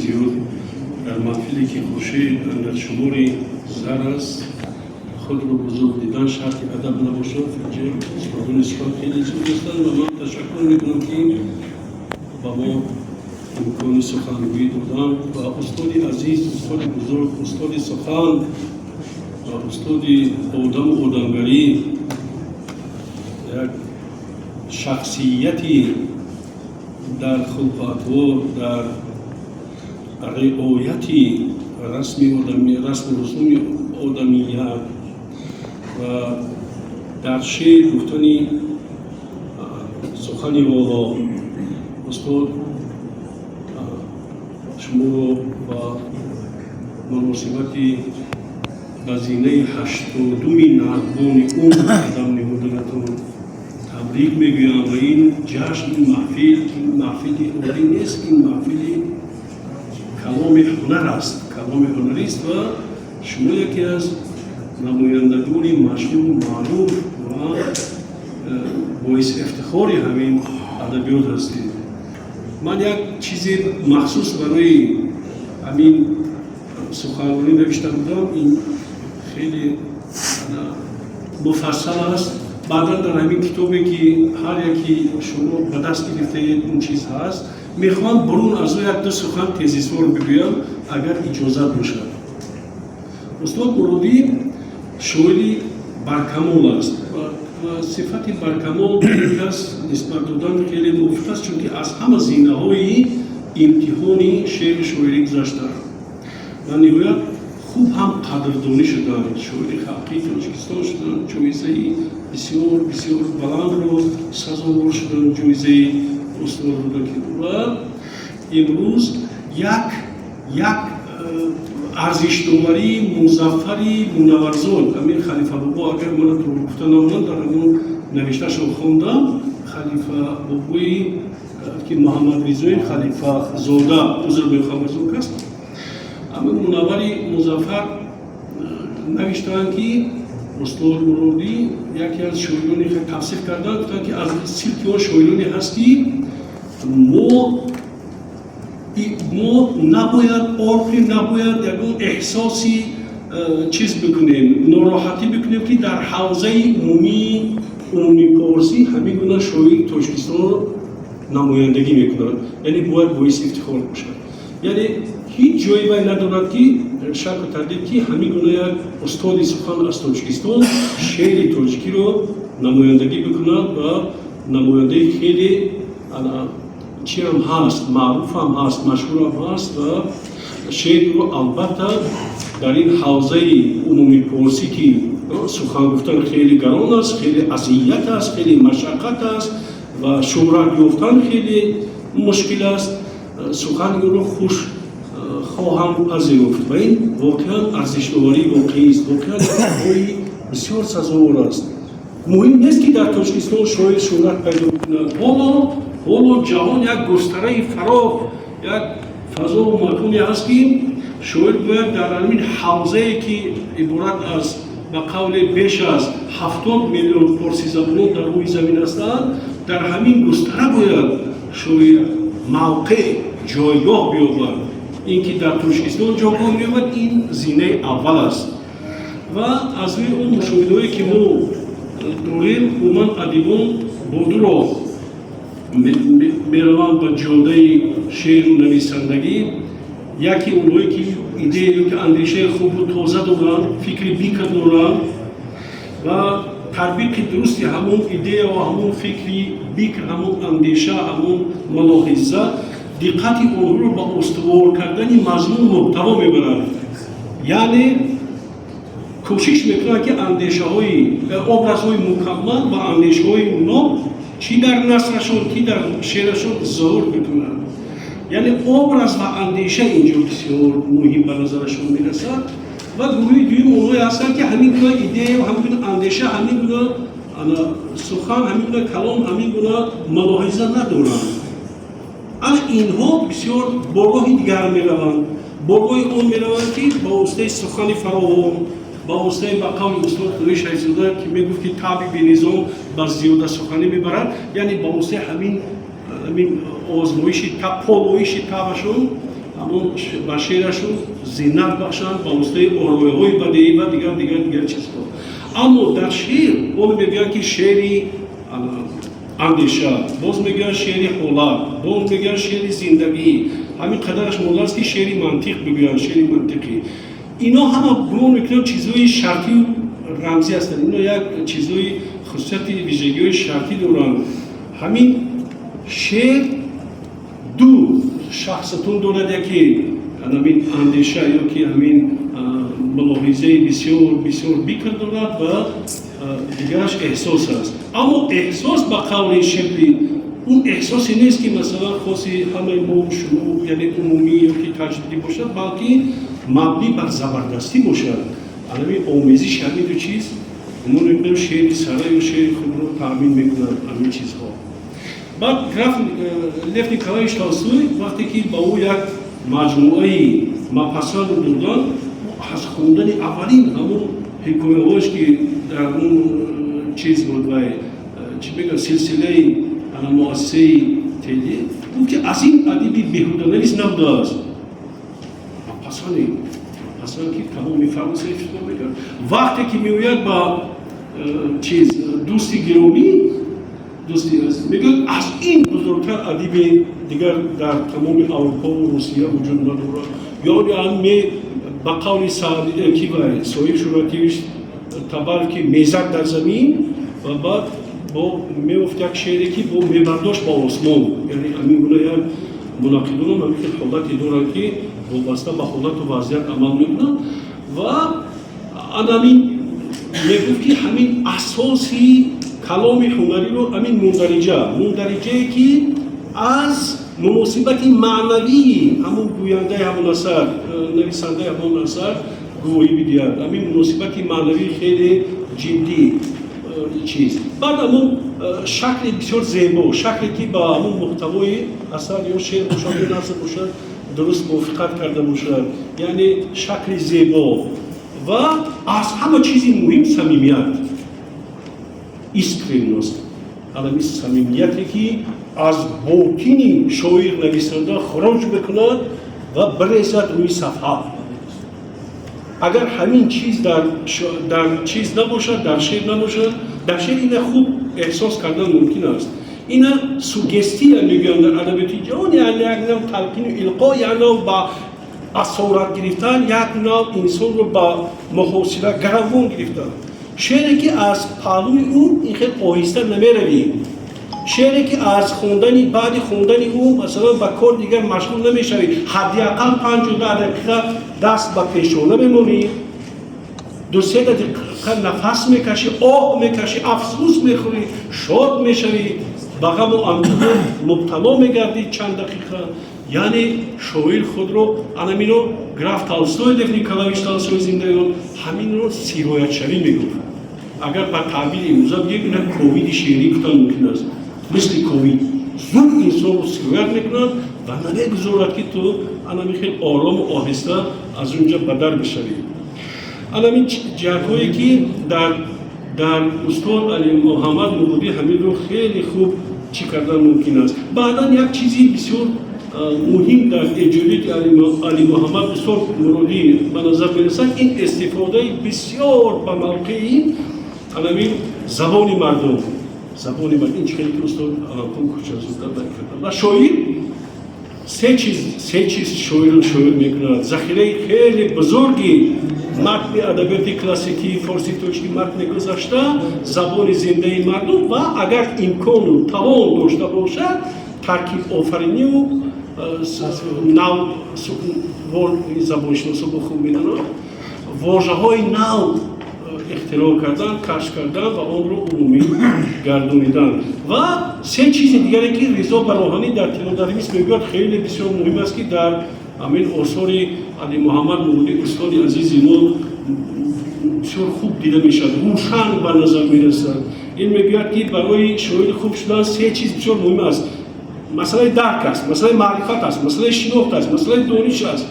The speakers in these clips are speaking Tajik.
Зиёд дар маҳфиле, ки хуршед андар шумори зар аст, худро бузург дидан шарти адаб набошад. Инҷа устодони сухан хеле зиёд ҳастанд ва ман ташаккур мекунам, ки ба мо имкони сухангӯӣ доданд. Ва устоди азиз, устоди бузург, устоди сухан ва устоди одаму одамгарӣ, як шахсияти дар хулқу атвор, дар риояти расми расму русуми одамият ва дар шеър гуфтани сухани воло, устод, шуморо ба муносибати ба зинаи 80-уми нардбони умр қадам ниҳоданатон табрик мегӯям. Ва ин ҷашн, ин маҳфил, ин маҳфили оддӣ нест, ин маҳфили каломи ҳунар аст, каломи ҳунарист. Ва шумо яке аз намояндагони машҳуру маъруф ва боиси ифтихори ҳамин адабиёт ҳастед. Ман як чизи махсус барои ҳамин суханронӣ навишта будам. Ин хеле муфассал аст. Баъдан дар ҳамин китобе, ки ҳар яки шумо ба даст гирифтаед, он чиз ҳаст. Мехоҳам бурун аз ӯ як-ду сухан тезисвор бигӯям, агар иҷозат бошад. Устод Муродӣ шоири баркамол аст ва сифати баркамол кас нисбат додан хеле муфид аст, чунки аз ҳама зинаҳои имтиҳони шеъри шоирӣ гузаштаанд ва ниҳоят хуб ҳам қадрдонӣ шуданд. Шоири халқии Тоҷикистон шуданд, ҷоизаи бисёр бисёр баландро сазовор шуданд, ҷоизаи устод Рӯдакӣ. Ва имрӯз як арзишдоварии Музаффари Мунавварзод, ҳамин Халифа бобо, агар мана тур гуфта намонам, дар ҳамон навишташро хондам, Халифа бобои ки Муҳаммадризои Халифазода, узр мехоҳам аз он кас, ҳамин Мунаввари Музаффар навиштаанд, ки устод Муродӣ яке аз шоирони тавсиф карданд, гуфтанд, ки аз силки он шоироне ҳаст, ки мо набояд орфи, набояд ягон эҳсоси чиз бикунем, нороҳатӣ бикунем, ки дар ҳавзаи умумии порсӣ ҳамин гуна шоири Тоҷикистонро намояндагӣ мекунад. Яъне бояд боиси ифтихор бошад. Яъне ҳеҷ ҷое вай надорад, ки шаку тардид, ки ҳамин гуна як устоди сухан аз Тоҷикистон шеъри тоҷикиро намояндагӣ бикунад. Ва намояндаи хеле чиам ҳаст, маъруфам ҳаст, машҳурам ҳаст. Ва шеърро албатта дар ин ҳавзаи умумии порсӣ, ки сухан гуфтан хеле гарон аст, хеле азият аст, хеле машаққат аст ва шӯҳрат ёфтан хеле мушкил аст, сухани ӯро хуш хоҳам пазируфт. Ва ин воқеан арзишдоварии воқеист, воқеан ҳои бисёр сазовор аст. Муҳим нест, ки дар Тоҷикистон шоир шӯҳрат пайдо кунад. Ҳоло ҷаҳон як густараи фарох, як фазову маконе ҳаст, ки шоир бояд дар ҳамин ҳавзае, ки иборат аз ба қавле беш аз 70 миллион форсизабонон дар рӯи замин ҳастанд, дар ҳамин густара бояд шоир мавқеъ, ҷойгоҳ биёбад. Ин ки дар Тоҷикистон ҷойгоҳ меёбад, ин зинаи аввал аст. Ва аз рӯи он мушоҳидаҳое, ки мо дорем, умуман адибон бо ду роҳ мераванд ба ҷодаи шеъру нависандагӣ. Яке онҳое, ки идея ё ки андешаи хубу тоза доранд, фикри бикр доранд ва татбиқи дурусти ҳамон идея ва ҳамон фикри бикр, ҳамон андеша, ҳамон мулоҳиза диққати онҳоро ба устувор кардани мазмун, муҳтаво мебарад. Яъне кӯшиш мекунад, ки андешаҳои, образҳои мукаммал ва андешаҳои ноб чӣ дар насрашон, ки дар шеърашон зуҳур мекунад. Яъне образ ва андеша инҷо бисёр муҳим ба назарашон мерасад. Ва гурӯҳи дуюм онҳое ҳастанд, ки ҳамин гуна идея, ҳамин гуна андеша, ҳамин гуна сухан, ҳамин гуна калом, ҳамин гуна мулоҳиза надоранд. Ана инҳо бисёр бо роҳи дигар мераванд, бо роҳи он мераванд, ки ба воситаи сухани фаровон, ба воситаи, ба қавли устод Худои Шайхзода, ки мегуфт, ки таби бенизом ба зиёдасуханӣ мебарад, яъне ба воситаи ҳамин озмоиши таб, полоиши табашон. Ҳамон ба шеърашон зинат бахшанд ба воситаи орояҳои бадеӣ ва дигар, дигар, дигар чизҳо. Аммо дар шеър боз мегӯянд, ки шеъри андеша, боз мегӯянд шеъри ҳолат, боз мегӯянд шеъри зиндагӣ. Ҳамин қадараш монда аст, ки шеъри мантиқ бигӯянд, шеъри мантиқӣ. Ино ҳама гумон мекунам, чизҳои шартию рамзӣ ҳастанд. Ино як чизҳои хусусияти, вижагиҳои шартӣ доранд. Ҳамин шеър ду шахсатун дорад: яке ҳамин андеша ё ки ҳамин мулоҳизаи бисёр бисёр бикр дорад ва дигараш эҳсос аст. Аммо эҳсос, ба қавли Шепли, он эҳсосе нест, ки масалан хоси ҳамаи мо, шумо, яъне умумӣ ё ки таҷдидӣ бошад, балки мабнӣ бар забардастӣ бошад. Ҳамин омезиши ҳамин ду чиз, гумон мекунам, шеъри сара ё шеъри худро таъмин мекунад ҳамин чизҳо. Баъд граф Лев Николаевич Толстой, вақте ки ба ӯ як маҷмӯаи Мопассанро доданд, аз хондани аввалин ҳамон ҳикояҳош, ки дар он чиз буд, вай чӣ мегӯяд, силсилаи ана муассисаи Теле, гуфт, ки аз ин адиби беҳуданавис набудааст. Мопассане, Мопассан, ки тамоми Фаронса ифтихор мекард. Вақте ки меояд ба чиз, дӯсти гиромӣ, дӯсти азиз, мегӯяд, аз ин бузургтар адиби дигар дар тамоми Аврупову Русия вуҷуд надорад. Ёне ме ба қавли ки вай Соҳиб Шӯҳратович Табаров, ки мезад дар замин ва баъд бо меофт як шеъре, ки бо мебардошт ба осмон. Яъне ҳамин гуна як мунаққидонам ҳамин хел ҳолате доранд, ки вобаста ба ҳолату вазъият амал мекунанд. Ва анамин мегуфт, ки ҳамин асоси каломи ҳунариро ҳамин мундариҷа, мундариҷае, ки аз муносибати маънавии ҳамон гӯяндаи ҳамон асар, нависандаи ҳамон асар гувоҳӣ бидиҳад. Ҳамин муносибати маънавии хеле ҷиддӣ чиз. Баъд ҳамон шакли бисёр зебо, шакле, ки ба ҳамон муҳтавои асар, ё шеър бошад, ё наср бошад, дуруст мувофиқат карда бошад, яъне шакли зебо. Ва аз ҳама чизи муҳим самимият, искренность, ҳамин самимияте, ки аз ботини шоир, нависанда хуруҷ мекунад ва бирезад рӯи сафҳа. Агар ҳамин чиз дар чиз набошад, дар шеър набошад, дар шеър ина хуб эҳсос кардан мумкин аст. Ина суггестия мегӯянд дар адабиёти ҷаҳон, яъне як нав талқину илқо, як нав ба асорат гирифтан, як нав инсонро ба муҳосира, гаравон гирифтан. Шеъре, ки аз паҳлӯи ӯ ин хел оҳиста намеравӣ, шеъре, ки аз хондани, баъди хондани ӯ масалан ба кор дигар машғул намешавӣ, ҳадди ақал 5-10 дақиқа даст ба пешона мемонӣ, 2-се дақиқа нафас мекашӣ, оҳ мекашӣ, афсӯс мехӯрӣ, шод мешавӣ, ба ғаму андӯҳ мубтало мегардӣ чанд дақиқа. Яъне шоир худро анамино граф Толстой, Лев Николаевич Толстой зиндаён, ҳаминро сироятшавӣ мегуфт. Агар ба таъбири имрӯза бигӯем, ина ковиди шеърӣ гуфтан мумкин аст. Мисли ковид зуд инсонро сироят мекунад ва намегузорад, ки ту анами хел орому оҳиста аз он ҷа бадар бишавӣ. Анамин ҷиҳатҳое, ки дар устод Алимуҳаммад Муродӣ ҳаминро хеле хуб чӣ кардан мумкин аст. Баъдан як чизи бисёр муҳим дар эҷодияти Алимуҳаммад устод Муродӣ ба назар мерасад, ин истифодаи бисёр ба мавқеи анамин забони мардум, забони мардум. Ин чӣ хеле ки устод Аламхон Кӯчазода баён карданд. Ва шоир се чиз шоирро шоир мекунад: захираи хеле бузурги матни адабиёти классикии форси, тоҷики, матни гузашта, забони зиндаи мардум ва агар имкону тавон дошта бошад, таркибофаринию нав. Забоншиносо бо хуб медонанд, вожаҳои нав ихтироъ кардан, кашф кардан ва онро умумӣ гардонидан. Ва се чизи дигаре, ки Ризо Бароҳанӣ дар «Тиллодарвис» мегӯяд, хеле бисёр муҳим аст, ки дар ҳамин осори Алимуҳаммад Муродӣ, устоди азизи мо, бисёр хуб дида мешавад, рӯшан ба назар мерасад. Ин мегӯяд, ки барои шоири хуб шудан се чиз бисёр муҳим аст: масъалаи дарк аст, масъалаи маърифат аст, масъалаи шинохт аст, масъалаи дониш аст.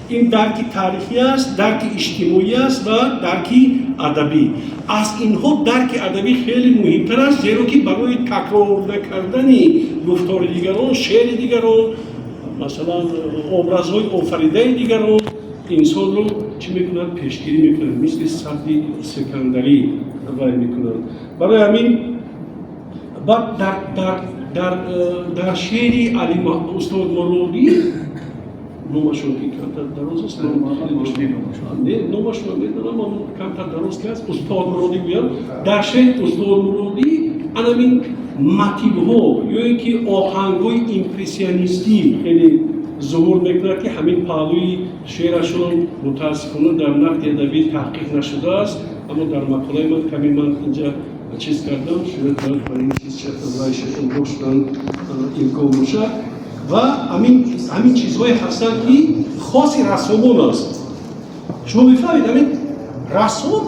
Ин дарки таърихӣ аст, дарки иҷтимоӣ аст ва дарки адабӣ. Аз инҳо дарки адабӣ хеле муҳимтар аст, зеро ки барои такрор накардани гуфтори дигарон, шеъри дигарон. Масалан, образҳои офаридаи дигарон инсонро чӣ мекунанд? Пешгирӣ мекунанд, мисли садди секандарӣ вай мекунанд. Барои ҳамин баъд дар шеъри устод Муродӣ, номашон ки камтар дароз аст, номашон медонам, аммо камтар дароз ки аст, устод Муродӣ гӯям. Дар шеъри устод Муродӣ анамин мотивҳо ё ин ки оҳангҳои импрессионистӣ хеле зуҳур мекунад, ки ҳамин паҳлӯи шеърашон мутаассифона дар нақди адабӣ таҳқиқ нашудааст. Аммо дар мақолаи ман каме ман инҷа чиз кардам, шояд ба ин чиз огоҳ шудан имкон бошад. Ва ҳамин чизҳое ҳастанд, ки хоси рассомон аст. Шумо мефаҳмед, ҳамин рассом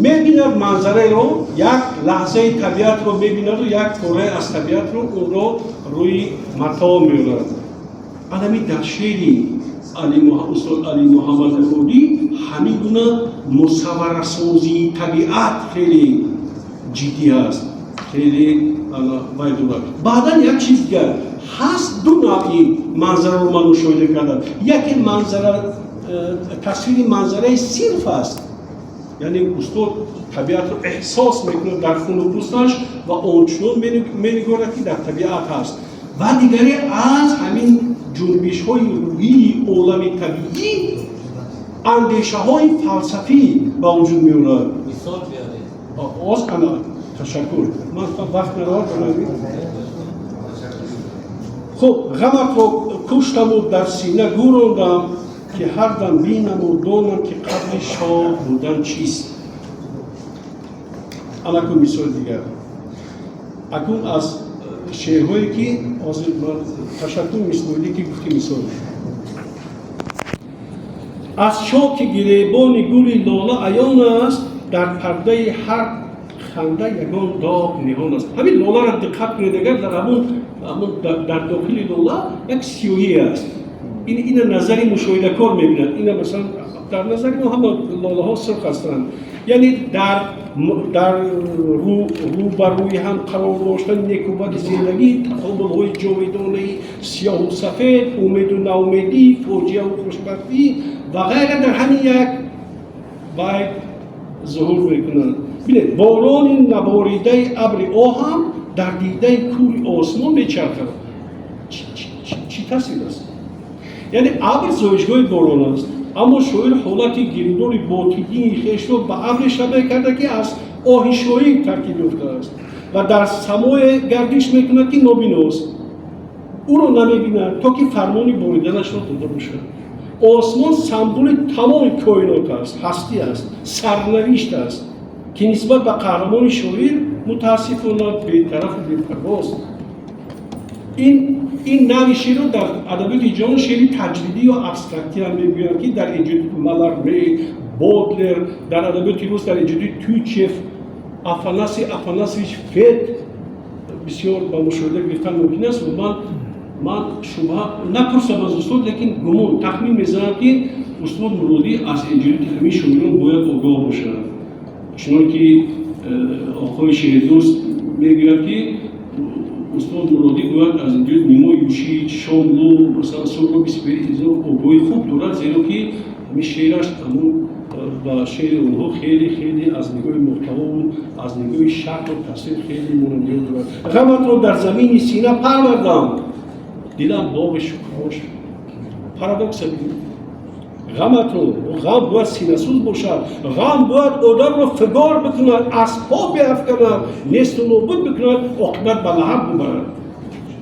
мебинад манзараеро, як лаҳзаи табиатро мебинаду як пораe аз табиатро онро рӯи матоъ меорад. Анами дар шеъри устод Али Муҳаммад Муродӣ ҳамин гуна мусавварасозии табиат хеле ҷиддӣ аст, хеле вай дорад. Баъдан як чиз дигар ҳаст. Ду навъи манзараро ман мушоҳида кардам. Яке манзара, тасвири манзараи сирф аст, яъне устод табиатро эҳсос мекунад дар хуну пӯсташ ва ончунон менигорад, ки дар табиат ҳаст. Ва дигаре аз ҳамин ҷунбишҳои рӯҳии олами табиӣ андешаҳои фалсафӣ ба вуҷуд меорад. Мисол биёред. Оз ана, ташаккур, ман вақт надорам. Хуб, ғаматро куштаму дар сина гӯрондам, ки ҳар дам бинаму донам, ки қадри шод будан чист. Анакун мисоли дигар, акун аз шеърҳое ки ҳозир ман, ташаккур, Исмоилӣ, ки гуфти мисол. Аз чоки гиребони гули лола аён аст, дар пардаи ҳар ханда ягон доғ ниҳон аст. Ҳамин лоларо диққат кунед, агар дар ҳамон дар дохили лола як сиёҳӣ аст. Ина назари мушоҳидакор мебинад. Ина масалан дар назари мо ҳама лолаҳо сурх ҳастанд. Яъне дар рӯ ба рӯи ҳам қарор доштани некубади зиндагӣ, тақобулҳои ҷовидонаи сиёҳу сафед, умеду наумедӣ, фоҷиаву хушбахтӣ ва ғайра дар ҳамин як байт зуҳур мекунанд. Бинед, борони наборидаи абри оҳам дар дидаи кӯри осмон мечархад. Чӣ тасвир аст? Яъне абр зоишгоҳи борон аст, аммо шоир ҳолати гиридори ботинии хешро ба абре шабеҳ карда, ки аз оҳи шоир таркиб ёфтааст ва дар самое гардиш мекунад, ки нобиност, ӯро намебинад, то ки фармони бориданашро дода бошад. Осмон самбули тамоми коинот аст, ҳастӣ аст, сарнавишт аст, ки нисбат ба қаҳрамони шоир мутаассифона бетарафу бепарвост. Ин навъи шеърро дар адабиёти ҷаҳон шеъри таҷридӣ ё абстрактӣ ҳам мегӯянд, ки дар эҷоди Маларме, Бодлер, дар адабиёти рус дар эҷоди Тютчев, Афанасий Афанасьевич Фет бисёр ба мушоҳида гирифтан мумкин аст. Ва ман шубҳа напурсам аз устод, лекин гумон, тахмин мезанам, ки устод Муродӣ аз эҷодиёти ҳамин шоирон бояд огоҳ бошад, чунон ки оқои Шеърдӯст мегӯяд, ки устод Муродӣ бояд аз эҷодиёти Нимо Юшич, Шомлу, масалан, Соҳроби Сипеҳрӣ инзо огоҳии хуб дорад, зеро ки ҳамин шеъраш ҳамун ба шеъри онҳо хеле хеле аз нигоҳи муҳтавову аз нигоҳи шаклу тасвир хеле монандиҳо дорад. Ғаматро дар замини сина парвардам, дилам боғи шукуфо шуд. Парадокса бинед. Ғаматро, ғам бояд синасӯз бошад, ғам бояд одамро фигор бикунад, аз по биафканад, несту нобуд бикунад, оқибат ба лаҳаб бубарад.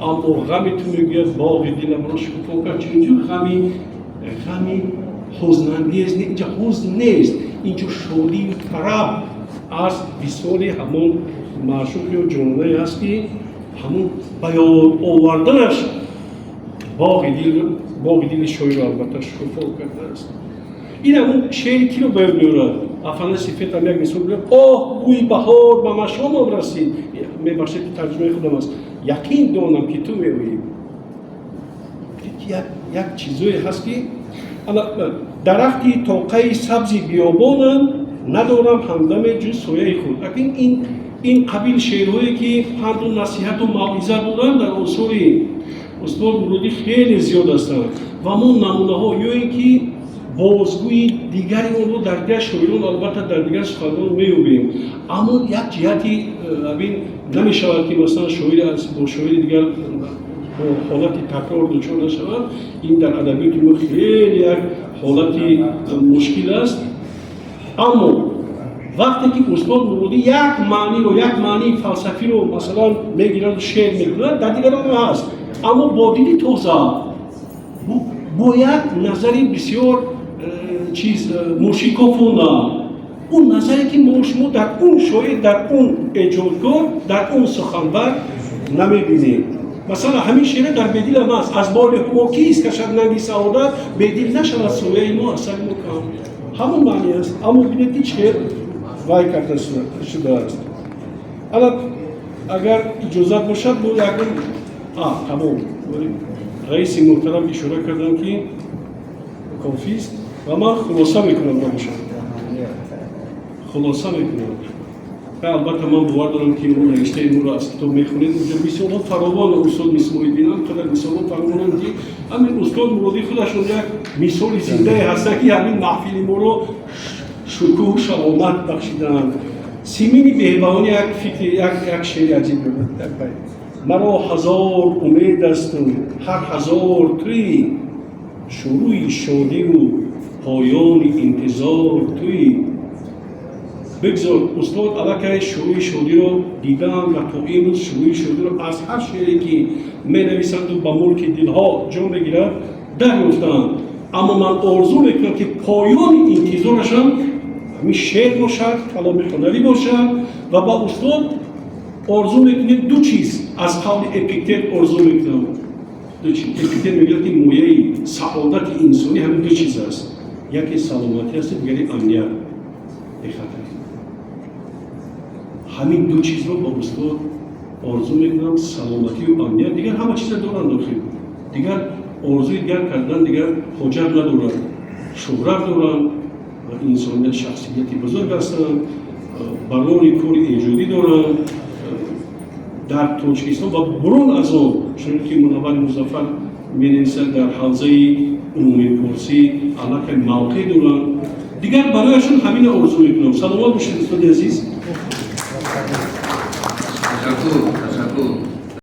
Аммо ғами ту, мегӯяд, боғи диламро шукуфо кард. Чунинҷо ғами ҳузнангез, инҷа ҳузн нест, инҷо шодию тараб аз висоли ҳамон маъшуқ ё ҷононае аст, ки ҳамон ба ёд оварданаш боғи дили шоирро албатта шукуфо кардааст. Ин ҳамун шеъри киро ба ёд меорад? Афанасий Фетам як мисол мегӯяд: оҳ, бӯи баҳор ба машомам расид. Мебахшед, ки тарҷумаи худам аст. Яқин донам, ки ту меоӣ. Як чизое ҳаст, ки дарахти тоқаи сабзи биёбонам, надорам ҳамдаме ҷуз сояи худ. Акин ин қабил шеърҳое, ки панду насиҳату мавъиза буданд дар осори Устод Муродӣ хеле зиёд ҳастанд ва мо намунаҳо ё ин ки бозгӯи дигари онро дар дигар шоирон, албатта, дар дигар суханрон меёбем. Аммо як ҷиҳати ҳамин намешавад, ки масалан шоире аз бо шоири дигар бо ҳолати такрор дучор нашавад. Ин дар адабиёти мо хеле як ҳолати мушкил аст. Аммо вақте ки устод Муродӣ як маъниро, як маънии фалсафиро, масалан, мегираду шеър мекунад, дар дигарон ҳаст, аммо бо диди тоза, бо як назари бисёр чиз мушикофона, он назаре ки мо шумо дар он шоир, дар он эҷодкор, дар он суханвар намебинем. Масалан, ҳамин шеъра дар Бедилам аст: «Аз боли ҳумо кист кашад нанги саодат, Бедил нашавад сояи мо аз сари мо кам». Ҳамон маъни аст, аммо бинед, ки чӣ вай карда шудааст. Ана, агар иҷозат бошад, бо ягон тамом. Раиси муҳтарам ишора кардам, ки кофист, ва ман хулоса мекунам. Набошад, хулоса мекунам. Ва албатта ман бовар дорам, ки мо навиштаи моро аз китоб мехонед. Унҷо мисолҳо фаровон. Устод Мисмоиддин қадар мисолҳо фаровонанд, ки ҳамин устод Муродӣ худашон як мисоли зиндае ҳастанд, ки ҳамин маҳфили моро шукӯҳу шаҳомат бахшидаанд. Симини Беҳбаҳонӣ як фикри, як шеъри аҷиб дорад, як байт: «Маро ҳазор умед асту ҳар ҳазор туи, шурӯи шодиву поёни интизор туи». Бигзор устод аллакай шурӯи шодиро дидаанд ва то имрӯз шурӯи шодиро аз ҳар шеъре, ки менависанду ба мулки дилҳо ҷо мегирад, дарёфтаанд. Аммо ман орзу мекунам, ки поёни интизорашам ҳамин шеър бошад, каломи ҳунарӣ бошад. Ва ба устод орзу мекунем ду чиз. Аз қавли Эпиктет орзу мекунам ду чиз. Эпиктет мегӯяд, ки мояи саодати инсонӣ ҳамин ду чиз аст: яке саломатӣ аст, дигаре амният, бехатарӣ. Ҳамин ду чизро ба устод орзу мекунам: саломатию амният. Дигар ҳама чиза доранд дохил, дигар орзуи дигар кардан дигар ҳоҷат надоранд. Шӯҳрат доранд ва инсоният, шахсияти бузург ҳастанд, барони кори эҷодӣ доранд дар Тоҷикистон ва бурун аз он, чунон ки Мунаввар Музаффар менависад, дар ҳавзаи умумипорсӣ аллакай мавқеъ доранд. Дигар барояшон ҳамина орзу мекунам. Саломат бошед, устоди азиз. Ташаккур, ташаккур.